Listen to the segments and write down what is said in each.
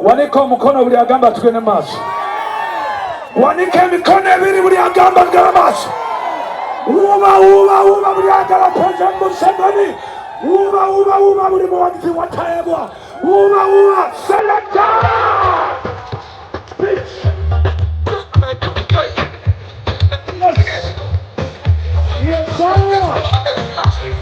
Wanika omukono buri agamba tugende maaso. Wanika emikono ebiri buri agamba tugende maaso. Wuuba wuuba wuuba buri ayagala President Museveni. Wuuba wuuba wuuba buri muwagizi wa Tayebwa. Wuuba wuuba Selector! Bitch! Yes! Yes sir!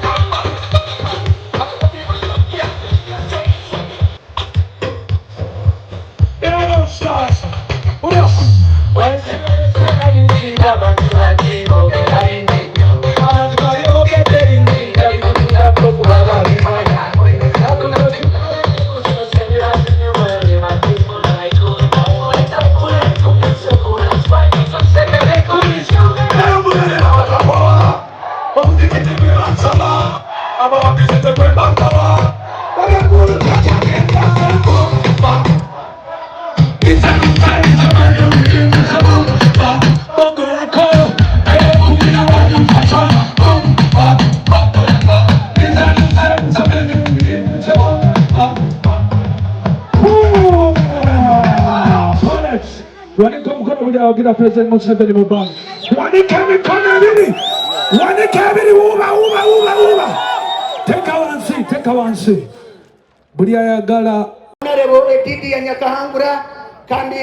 Wanika omukono buli awagira President Museveni mu bbanga. Wanika emikono ebiri, wanika ebiri, wuuba wuuba wuuba wuuba. Teeka wansi, teeka wansi. Buli ayagala Honorable Edidi ya Nyakahangura kandi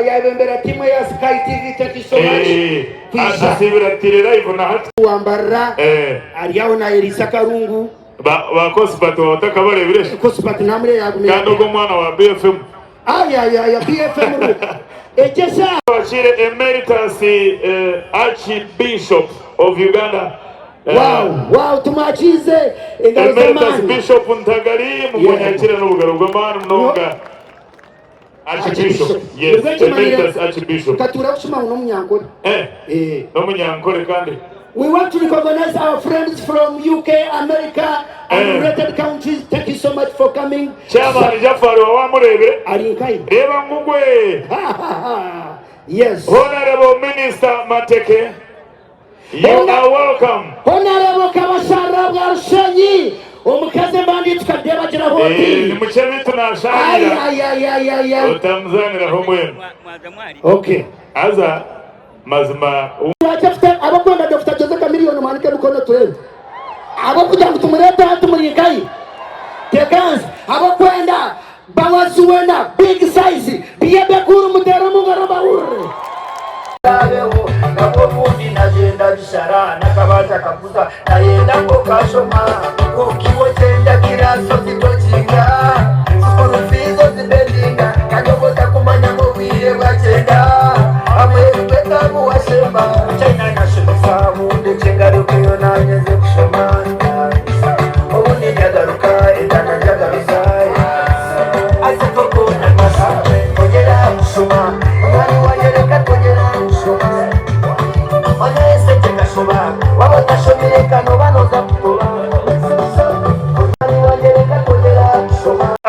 yabembera tiimu eya Sky TV. Thank you so much. Kwija. Atusiibira tiri live na hati. Wambarira ari aho nayeriisa akarungu. Ba Cospat baba otakabareebire shi? Cospat namure yagumire. Kandi ogwo omwana wa BFM. Ayayaya BFM ru egyo eshaaha. Twakiire Emeritus Archbishop of Uganda. Wow wow tumwakiize engaro Emeritus z'amaani. Bishop Ntagali mumwakire n'obugaro bw'amaani munonga. Archbishop. Yes, Nibwo ekimanyire Emeritus Archbishop. nkatuura kushuma ngu n'omunyankore. Eh, Eh. n'omunyankore kandi. We want to recognize our friends from UK, America and Eh. related countries. Thank you so much for coming. Chairman Jafari wa wamureebire. Ari nkai. Reeba ngugwe. Yes. Honorable Minister Mateke. You are welcome. Honorable Kabasharira bwa Rushenyi omukazi embandi tukadebagiraho Eh, oti. ni mukye bitu nashanira. Ayayayayaya. Otamuzaniraho mwenu. Okay. Haza mazima Lwaki afite abakwenda Dr. Jose Chameleone muhanike emikono turebe. Abokugira ngu tumureete aha tumuri nkahi. Tekansi abokwenda Bawazuwena big size Bebe cool muteere omu ngaro bahurire. Abeho nabwo obundi nayenda bishara nakabaza kakuza nayenda ngu okashoma kwonka iwe okyenda kiraso titokinga sukuru fiizi ozipendinga kandi obwo otakumanya ngu obwire bwakyenda amuheru gwetaabu washemba China nashomesa mundekye ngarukeyo nanye nze kushoma obundi nyagaruka endana njagaruza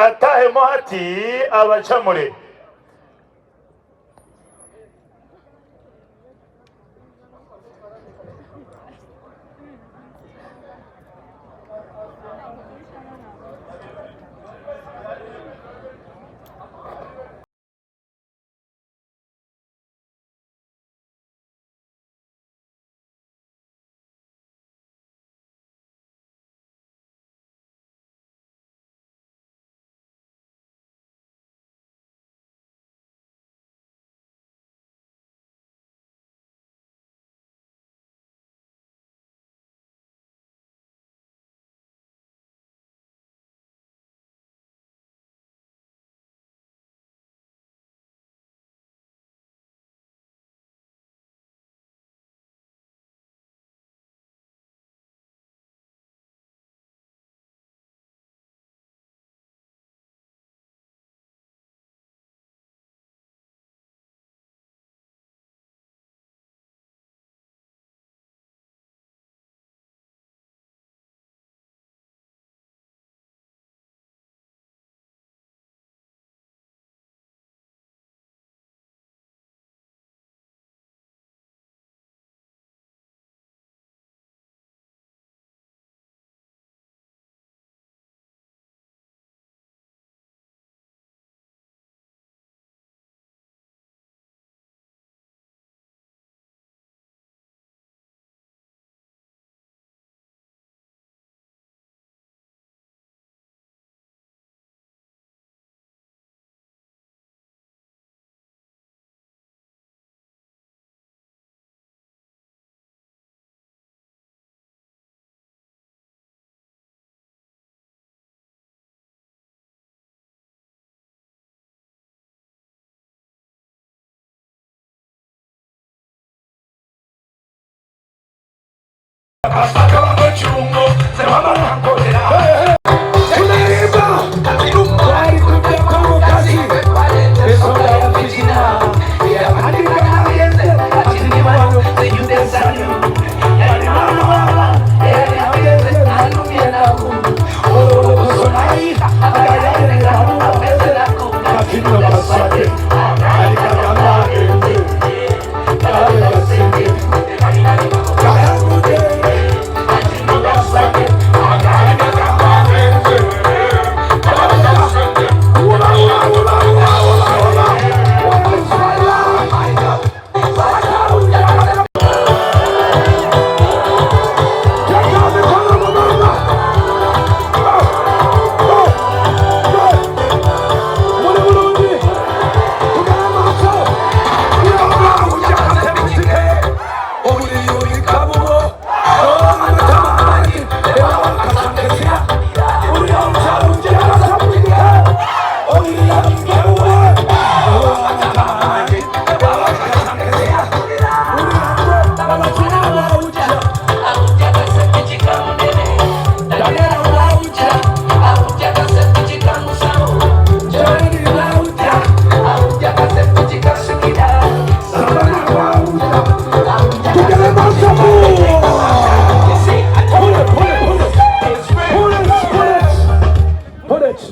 Atahemu hati abacamure.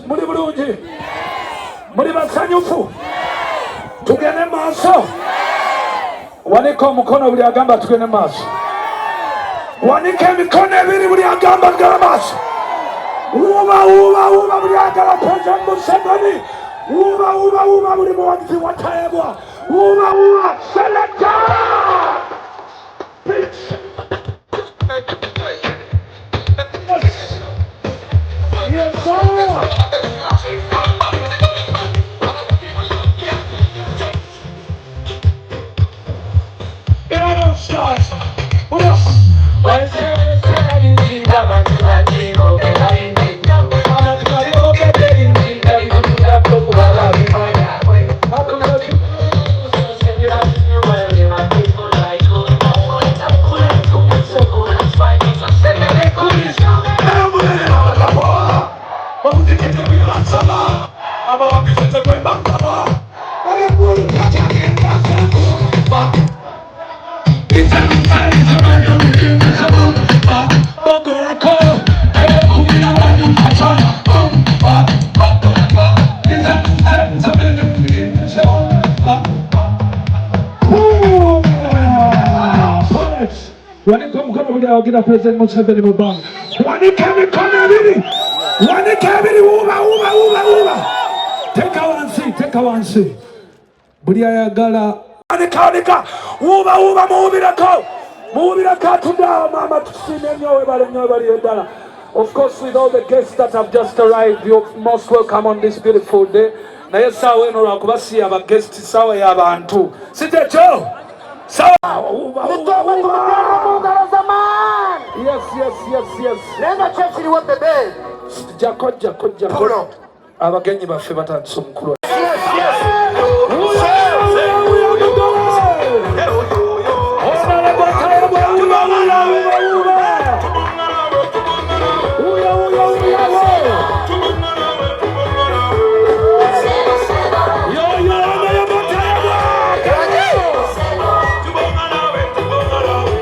Muli bulungi, muli basanyufu, tugende maaso. Wanika omukono buli agamba tugende maaso. Wanika emikono ebiri buli agamba tugende maaso. Wuba wuba wuba buli agala President Museveni. Wuba wuba wuba buli muwagizi wa Tayebwa. Wuba wuba Senator. Peace. Yes, sir. Wanika omukono buli awagira President Museveni mu bbanga. Wanika emikono ebiri, wanika ebiri, wuuba wuuba wuuba wuuba. Teeka wansi, teeka wansi. Buli ayagala wanika wanika, wuuba wuuba, muwuubireko, muwuubireko atudde awo maama, tusiime nnyo, webale nnyo, webaliyo ddala. Of course, with all the guests that have just arrived, you're most welcome on this beautiful day. Naye essaawa eno lwakuba si yaba guest, ssaawa y'abantu. Si kyekyo? Sawa, wuuba wuuba wuuba. Mu ngalo z'amaanyi. Yes. Naye nga ki ekiriwo bebe? Jako, jako, jako. Pulo. Abagenyi baffe batandise omukulu. Yes.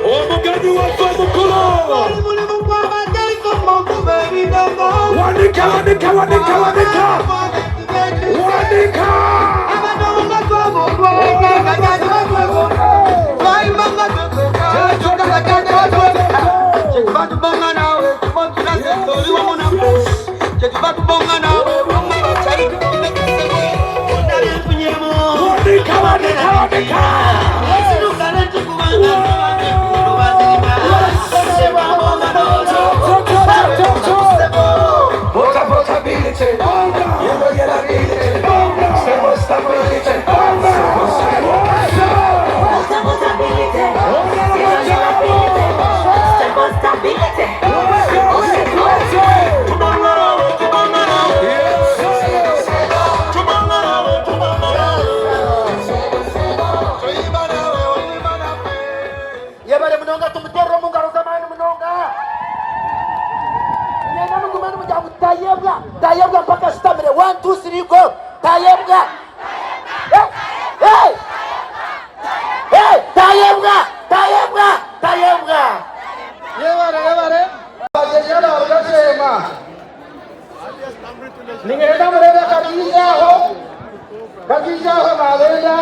Omugenyi waffe omukulu. Wanika, wanika, wanika, wanika, wanika. Wanika, wanika, wanika. Kaziija aho nabenda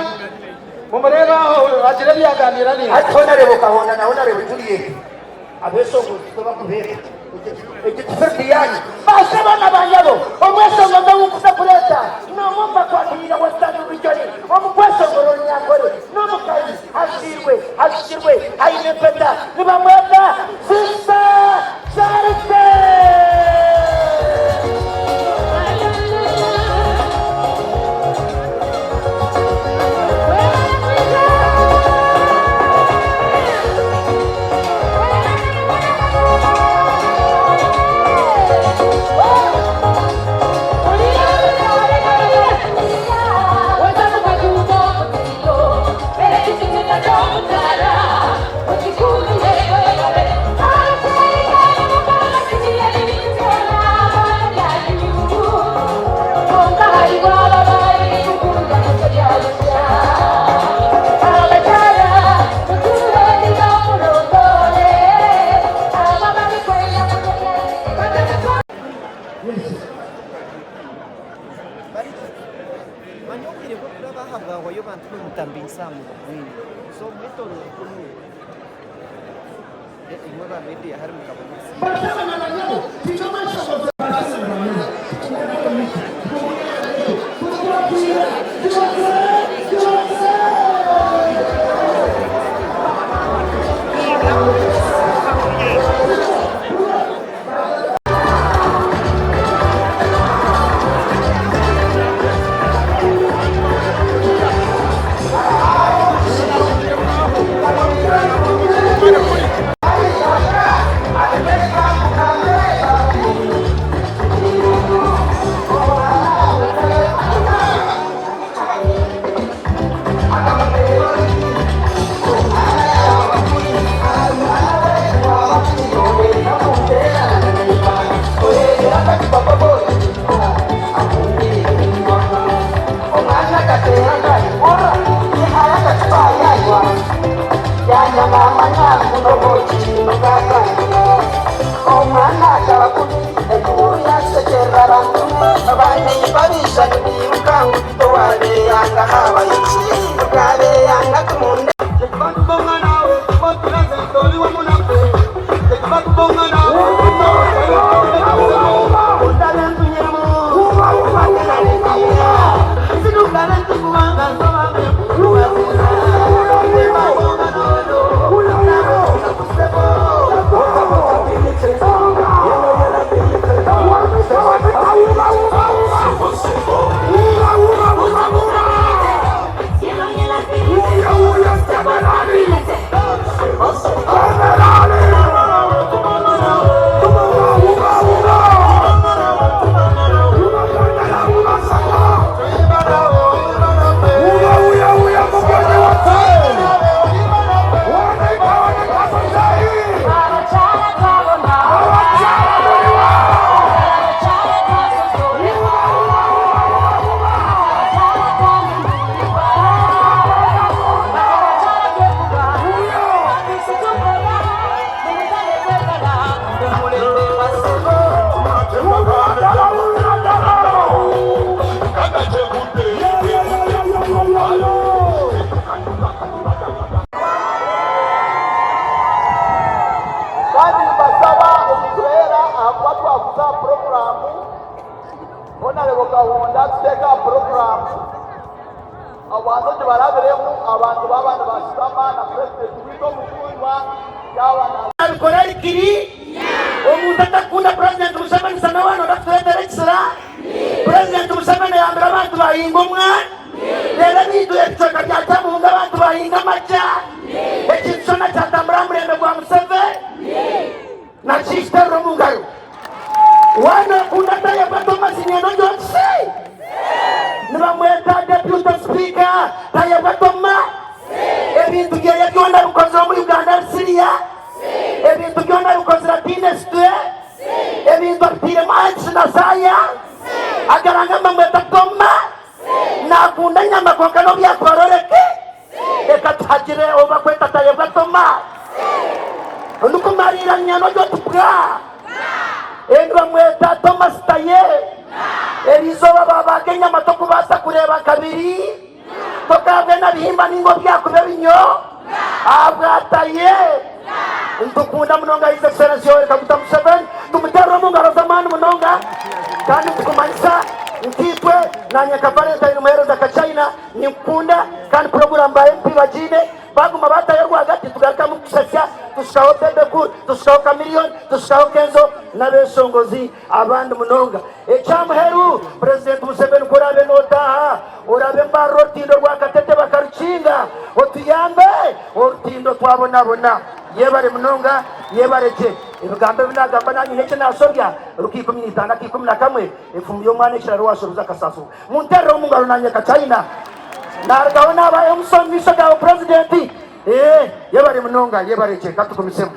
mumureebe aho agire ebi yaganira naitwe. Hati Honarebo Kahonda na Honarebo Juliet abeshongozi titwe bakubeeta egi ti field yanyu. Basebo na banyabo, omweshongozi ou nkuza kureeta n'omwe omu bakwatiriire Western Region omu kweshongora Orunyankore. N'omukazi ajwairwe, ashukirwe, aine empeta. Nibamweta Sister Charity! Manya obwire bw'okuraba aha bwahwayo bantu mwe mutambingisa aha mubwire so mwetorore kunu imwe ba media hari mukabona obusinge. Kandi nimbasaba nituheera ahakuba twakuza aha puroguraamu, Honarebo Kahonda atuteeke aha puroguraamu, obanze ogibarabiremu abantu baaba nibashutama na purezidenti waitu omukundwa yaaba na. Nabikora rikiri omuntu atakukunda Purezidenti Museveni shana waaba nooda kutureetera ekisira. Purezidenti Museveni ayambire abantu bahinga omwani reero ebintu ebicweka bya Kyamuhunga abantu bahinga amakya. Ekintu kyona kyatambura aha murembe gwa Museveni nakihiterera omu ngaro. Waaba nookunda Tayebwa Thomas Nyendo Johnson nibamweta Deputy Speaker Tayebwa Thomas. Ebintu byeye byona abikozire omu Uganda abisiriya, ebintu byona abikozire ataine sitwe, ebintu abiteiremu ansi na saaya, agaranga nibamweta Toma, nakunda enyama kwonka nobu yakuba aroreke, reka tuhagire ou bakweta Tayebwa Toma. Ondikumariira nyana ori oti bwa, nibamweta Thomas Taye. Eriizooba baabaaga enyama tokubaasa kureeba kabiri, tokaabwe na bihimba nainga obyakuba ebinyo ahabwataye. Nitukunda munonga His Excellency Yoweri Kaguta Museveni, tumuteerere omu ngaro z'amaani munonga kandi nitukumanyisa nkaitwe naanye nka Valentine Muheereza Kachaina ninkukunda kandi puroguraamu ba MP bagiine. Baguma batayo rwagati tugarukamu kushasya tushukaho Bebe Cool, tushukaho Chameleone, tushukaho Kenzo n'abeshongozi abandi munonga. Ekyamuheru, Purezidenti Museveni ku oraabe notaaha orabe Mbarara orutindo rwa Katete bakarukinga otuyambe orutindo twabonabona. Yebare munonga, yebare gye. Ebigambo ebi nagamba nanye haine eki nashobya, Luka 15 aka 11, Efumu y'omwana ekiraro owashobize akasaasibwa. Munterere omu ngaro nanye Kachaina. Narugaho naaba MC omu maisho gaawe Purezidenti. Eeh yebare munonga yebare gye katugumisemu.